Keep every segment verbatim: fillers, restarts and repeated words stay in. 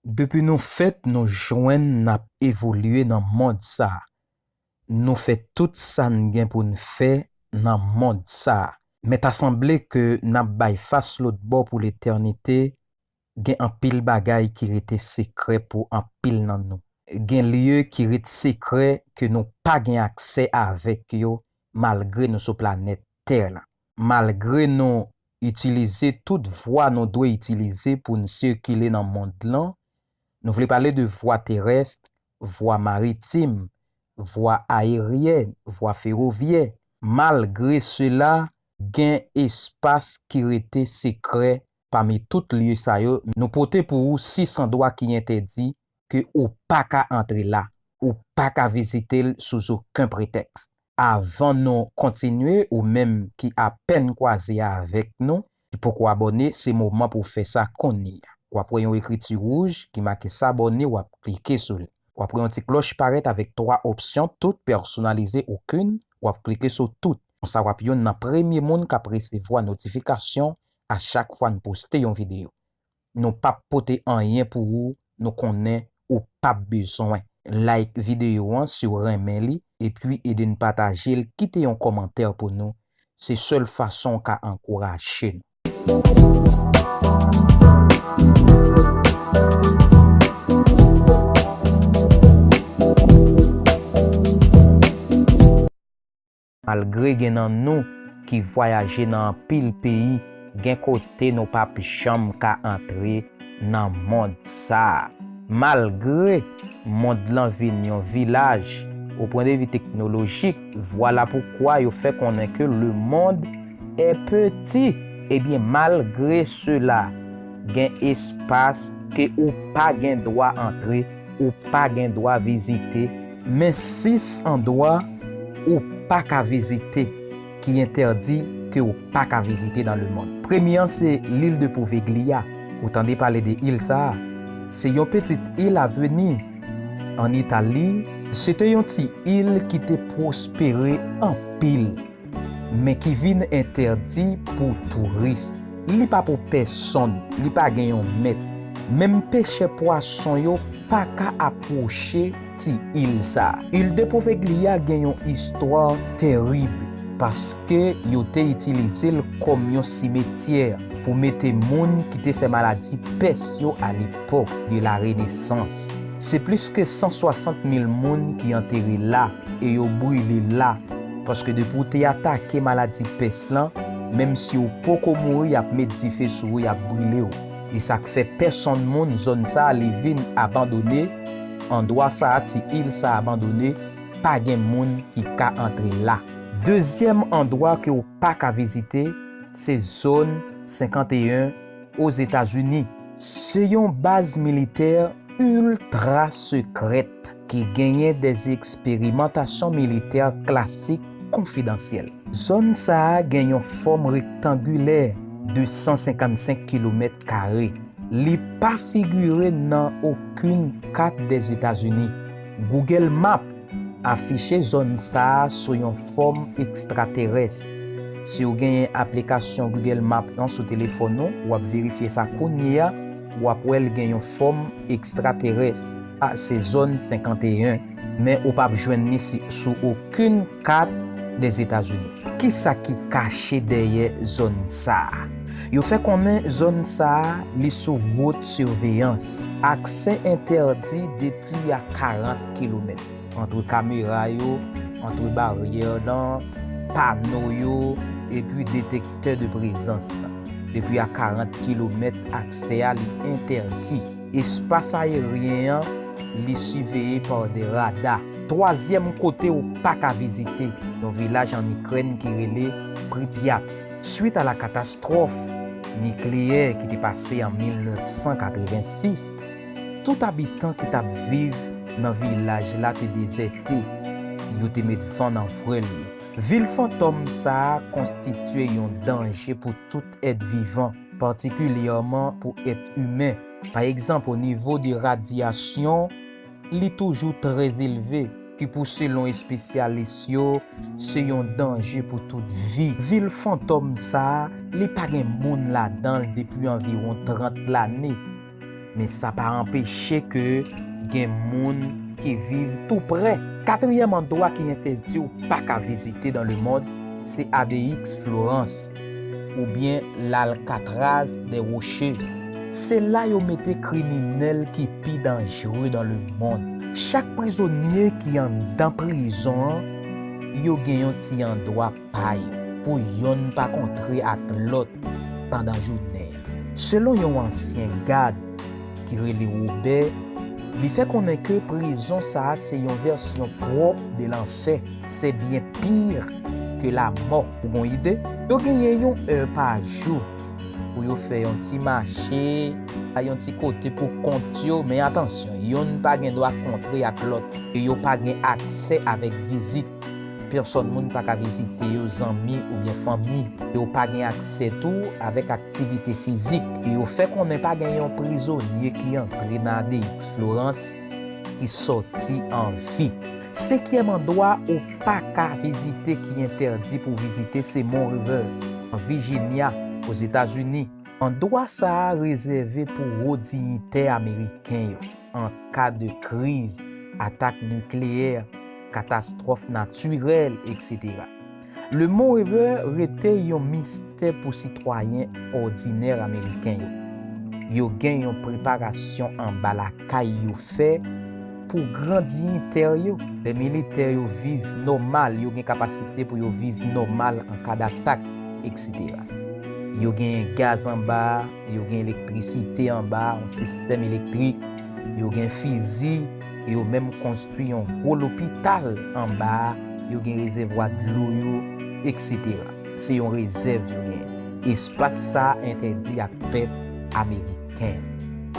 Depi nou fèt, nou jwenn n ap evolye nan mond sa a. Nou fè tout sa n gen pou n fè nan mond sa a. Men ta sanble ke n ap bay fas lòt bò pou letènite, gen anpil bagay ki rete sekrè pou anpil nan nou. Gen lye ki ret sekrè ke nou pa gen aksè avèk yo malgre nou sou planèt tè la. Malgre nou itilize tout vwa nou dwe itilize pou n sikile nan mond lan, nou vle pale de vwa terès, vwa maritim, vwa aeryèn, vwa fewovyè. Malgre sela, gen espas ki rete sekrè pami tout lye sa yo. Nou pote pou ou sis andwa ki entèdi ke ou pa ka antre la, ou pa ka vizite l sou okenn pretèks. Avan nou kontinye, ou menm ki apèn kwaze avèk nou, ki poko abòne, se moman pou w fè sa kounye a. W ap wè yon ekriti wouj ki make s'abonner, w ap klike sou li. W ap wè yon ti klòch parèt avèk twa opsyon, tout, pèsonalize, okenn, w ap klike sou tout. Konsa w ap youn nan premye moun k ap resevwa notifikasyon a chak fwa n poste yon videyo. Nou p ap pote anyen pou ou, nou konnen ou p ap bezwen. Like videyo an si w renmen li, epi ede n pataje l, kite yon kòmantè pou nou. Se sèl fason w ka ankouraje nou. Malgre gen nan nou ki vwayaje nan anpil peyi, gen kote nou p ap janm ka antre nan mond sa a. Malgre mond lan vin yon vilaj, o pwen de vi teknolojik, vwala poukwa yo fè konnen ke le monde est petit. Ebyen, malgre sela, gen espas ke ou pa gen dwa antre, ou pa gen dwa vizite, men sis andwa ou pa ka vizite, ki entèdi ke ou pa ka vizite dans le monde. Premye an se l'île de Poveglia. Ou tande pale de il sa a? Se yon pitit il a Veniz, an Itali. Se te yon ti il ki te pwospere anpil, men ki vin entèdi pou touris. Li pa pou pèsonn, li pa gen yon mèt. Menm pechè pwason yo pa ka apwoche ti il sa a. Il de Poveglia gen yon istwa terib, paske yo te itilize l kòm yon simetyè pou mete moun ki te fè maladi pès yo a lepòk de la Renesans. Se plis ke san swasant mil moun ki antere la e yo brile la, paske depi w te atake maladi pès lan, menm si w poko mouri, y ap met dife sou ou, y ap brile w. E sa k fè pèsonn moun zòn sa a li vin abandone, andwa sa a, ti il sa a abandone, pa gen moun ki ka antre la. Dezyèm andwa ke w pa ka vizite, se zòn senkanteyen Ozetazini. Se yon baz militè iltra sekrèt ki genyen des expérimentations militaires classiques confidentielles. Zòn sa a gen yon fòm rektangilè de san senkannsenk kilomèt kare. Li pa figire nan okenn kat Dèzetazini. Google Map afiche zòn sa a sou yon fòm ekstraterès. Si w genyen aplikasyon Google Map lan sou telefòn ou, w ap verifye sa kounye a, w ap wè l gen yon fòm ekstraterès. A, se zòn senkanteyen, men ou p ap jwenn li si, sou okenn kat Dèzetazini. Kisa ki kache dèyè zòn sa a? Yo fè konnen zòn sa a, li sou wot siveyans. Aksè entèdi depi a karant kilomèt. Antre kamera yo, antre baryè lan, pano yo, epi detektè de prezans lan. Depi a karant kilomèt, aksè a li entèdi. Espas ayeryen an, li siveye pa de rada. Twazyèm kote ou pa ka vizite, yon vilaj an Ikrèn ki rele Pripyat. Swit a la katastwòf nikleyè ki te pase an mil nèf san katrevensis, tout abitan ki t ap viv nan vilaj la te dezète, yo te met van nan vwèl yo. Vil fantòm sa a konstitye yon danje pou tout èt vivan, patikilyèman pou èt imen. Pa egzanp, o nivo de radyasyon, li toujou trè elve, ki pou, selon espesyalis yo, se yon danje pou tout vi. Vil fantòm sa a, li pa gen moun ladan l depi anviwon trant lane. men sa pa anpeche ke gen moun ki viv tou prè. Katriyèm andwa ki entèdi ou pa ka vizite dans le monde, se A D X Florence oubyen l'Alcatraz des Rocheuses. Se la yo mete kriminèl ki pi danjere dans le monde. Chak prizonye ki anndan prizon an, yo gen yon ti andwa pa yo pou yonn pa kontre ak lòt pandan jounen an. Selon yon ansyen gad ki rele Wobè, li fè konnen ke prizon sa a se yon vèsyon pwòp de lanfè. C'est bien pire que la mort. Ou gon ide? Yo genyen yon è pa jou pou yo fè yon ti mache, a yon ti kote pou kont yo, men atansyon, yonn pa gen dwa kontre ak lòt, e yo pa gen aksè avèk vizit. Pèsòn moun pa ka vizite yo, zanmi oubyen fanmi. Yo pa gen aksè tou avèk aktivite fizik. E yo fè konnen pa gen yon prizonye ki antre nan A D X Florence ki sòti an vi. Senkyèm andwa ou pa ka vizite ki entèdi pou vizite se Mont Revere, an Virginia, Ozetazini. Andwa sa a rezève pou wo diyitè ameriken yo an ka de kriz, atak nikleyè, katastwòf natirèl, etsetera. Le Mont Revere rete yon mistè pou sitwayen òdinè ameriken yo. Yo gen yon preparasyon anba lakay yo fè pou gran diyitè yo. Lè militè yo viv nòmal, yo gen kapasite pou yo viv nòmal an ka d'atak, etsetera. Yo gen gaz anba, yo gen elektrisite anba, yon sistèm elektrik, yo gen fizi, yo menm konstwi yon gwo lopital anba, yo gen rezèvwa dlo yo, etsetera. Se yon rezèv yo gen. Espas sa a entèdi ak pèp ameriken.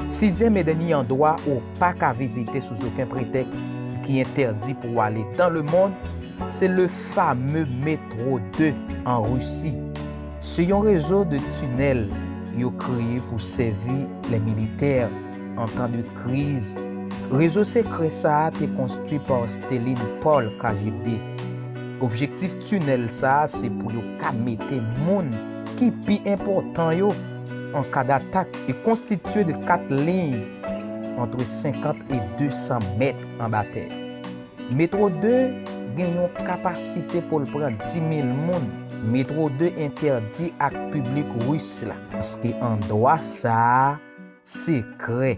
Sizyèm e dènye andwa ou pa ka vizite sou okenn pretèks ki entèdi pou w ale dans le monde, se le fameux métro deux an Risi. Se yon rezo de tinèl yo kreye pou sèvi lè militè an tan de kriz. Rezo sekrè sa a te konstwi pa Stelling Pearl, K G B. Objektif tinèl sa a se pou yo ka mete moun ki pi enpòtan yo an ka d'atak. Li konstitye de kat liy ant senkant e de san mèt anba tè. Metro de gen yon kapasite pou l pran dis mil moun. Metro de entèdi ak piblik ris la, paske andwa sa a sekrè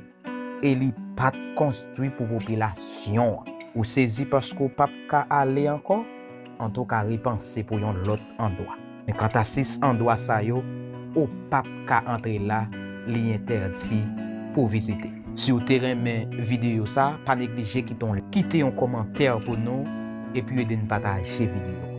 e li pa t konstwi pou popilasyon an. Ou sezi paske w p ap ka ale ankò? Antouka, repanse pou yon lòt andwa. Men kanta sis andwa sa yo, ou p ap ka antre la, li entèdi pou vizite. Si w te renmen videyo sa, pa neglije kite yon, kite yon kòmantè pou nou, epi ede n pataje videyo.